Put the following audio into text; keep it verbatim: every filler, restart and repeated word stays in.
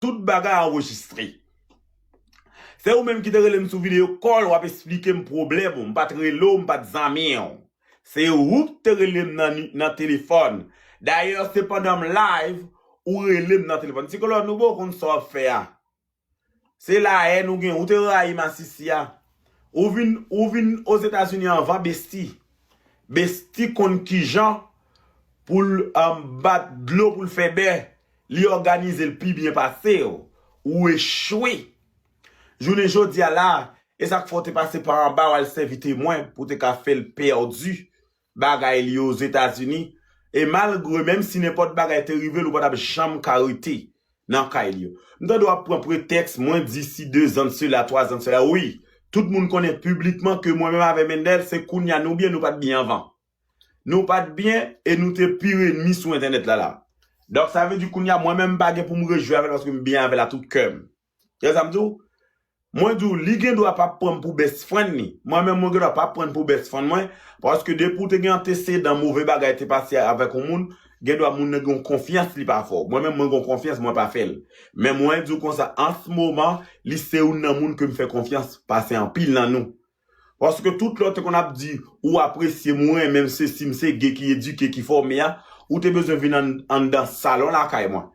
tout bagay anrejistre. Se ou menm ki te rele m sou videyo call, w ap esplike m pwoblèm ou. M pa t rele w, m pa t zanmi w. Se ou k te rele m nan, nan telefòn. Dayè, se pandan m live, ou rele m nan telefòn. Ti Kolòn, nou poko konn sa w ap fè a. Se la haine ou gen, ou te rayi masisi a. Ou vin, ou vin Ozetazini anvan Besti. Besti konn kijan pou l um, bat dlo pou l fè bè. Li òganize l pi byen pase w. Ou echwe. Jounen jodi a la, e sa k fè w te pase pa anba w al sèvi temwen pou te ka fè l pèdi bagay li Ozetazini. E malgre, menm si nenpòt bagay te rive l, ou pa t ap janm ka rete nan kay li yo. M tande w ap pran pretèks, mwen di si dezan de sela, twazan de sela, wi. Tout moun konnen piblikman ke mwen menm avè Mendel, se kounye a nou byen, nou pa t byen anvan. Nou pa t byen e nou te pire enmi sou entènèt la la. Donk, sa vle di kounye a, mwen menm m pa gen pou m rejwi avè l paske m byen avè l a tout kè m. Tande sa m di w? Mwen di w, li gen dwa p ap pran m pou best friend li. Mwen menm, mwen gen dwa p ap pran l pou best friend mwen. Paske depi w te gen antesedan, move bagay te pase avèk yon moun, gen dwa moun nan gen yon konfyans li pa fè w. Mwen menm, mwen gen yon konfyans, mwen pa fè l. Men mwen di w konsa, an se moman, li se youn nan moun ke m fè konfyans pase anpil nan nou. Paske tout lè w te konn ap di, ou apresye m, ou renmen m, se si m, se gay ki edike, ki fòme a, ou te bezwen vin ann- anndan salon lakay mwen.